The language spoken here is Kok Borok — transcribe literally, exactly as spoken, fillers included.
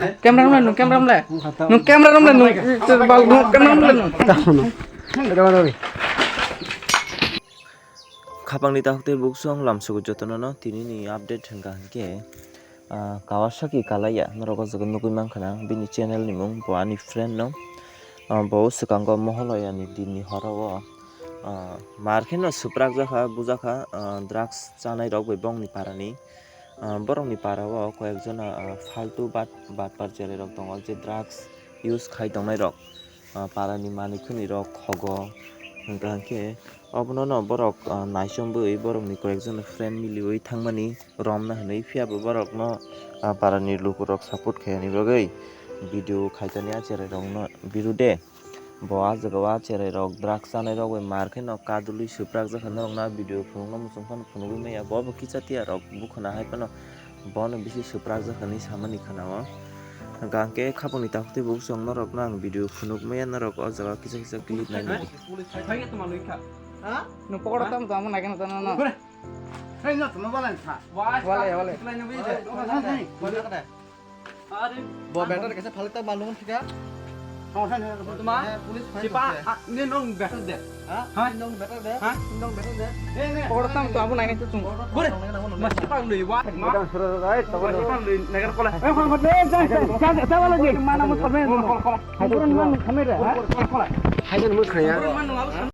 Camera romle nung, camera romle. Nung camera romle nung. Bal nung camera romle nung. Khapangni takhuk tei buksong lamsogo jotono no tinini update hwnkha hwnkhe, ah, Kawasaki Kalaya norok o jaga nugui mankha na bini channel ni mung bo ani friend no. Ah, bo swkango Moholoya ni din ni horo o, ah, mar kheno suprak jakha bujakha, ah, drugs chanai rok bai bongni parani. Ah, borokni para o koyekjona, ah, faltu bat, batpar cherai rok tongo, je drugs use khai tongnai rok, ah, para ni manwi khwnwi rok khogo. Hwnkha hwnkhe obono no borok, ah, naichomwi borokni koyekjona friend miliwi thangmani romna hwnwi, phiya bo borokno, ah, para ni lukurok support khaiyani bagwi video khaitani a cherai rokno birude. Bo ah jaga o ah cherai rok drugs chanai rok bai mar khe no kadulwi suprak jakha norok na video phunukno muchung phano phunugwi maya bo bo kicha tiya rok bukhuna hai phano bono bisi suprak jakha hinwi samani khana o. Hwnkha hwnkhe khapangni takhuk tei buksong norok no ang video phunuk maya norok o jaga kisa kisa clip nai nai di. Nung pokora tam tamo nai khe no tano no. Hei, no, tamo balai kha. Wale, wale. Bo better kaisa phalik ta malung thika. Tama, police phai sipa, ah, ne nong better de. Ha? Ha? Nong better de. Ha? Nong better de. Ne, ne. Pokora tam tamo nai khe chung. Bore. Ma sipa lui wa. Ma sipa lui negar kola. Eh, khon khon. Mana mo khame. Hai to man khame re. Hai to mo khaya.